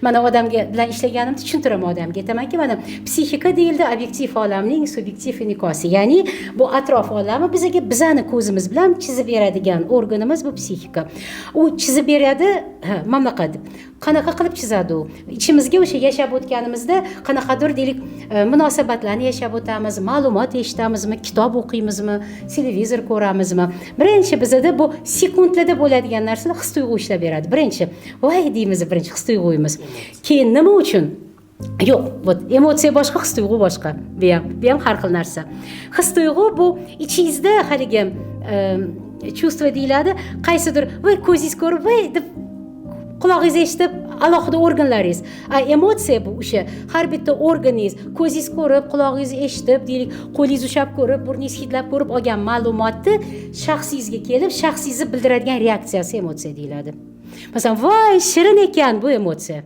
Mana, odamga bilan ishlaganimda tushuntiraman odamga, aytamanki, mana, psixika deyildi obyektiv olamning subyektiv in'ikosi, ya'ni bu atrof olami bizga bizani ko'zimiz bilan chizib beradigan organimiz bu psixika. U chizib beradi, ha, mana bunaqa deb. Qanaqa qilib chizadi u? Ichimizga o'sha yashab o'tganimizda qanaqadir, deylik, munosabatlarni yashab o'tamiz, ma'lumot eshitamizmi, kitob o'qiymizmi, televizor ko'ramizmi, birinchi bizada bu sekundlarda bo'ladigan narsalar his tuyg'u ishlab beradi. Birinchi "voy" deymiz, birinchi his tuyg'uymiz. Keyin nima uchun? Yo'q, вот emotsiya boshqa, his tuyg'u boshqa. Bu ham har xil narsa. His tuyg'u bu ichingizda haligi чувство deyiladi, qaysidir voy, ko'zingiz ko'rib "voy" deb, qulog'ingiz eshitib, alohida organlaringiz. A emotsiya bu o'sha har bitta organingiz, ko'zingiz ko'rib, qulog'ingiz eshitib, deylik, qo'lingiz ushlab ko'rib, burningiz hidlab ko'rib olgan ma'lumotni shaxsingizga kelib, shaxsingizni bildiradigan reaksiyasi emotsiya deyiladi. Masalan, "Voy, shirin ekan", bu emotsiya.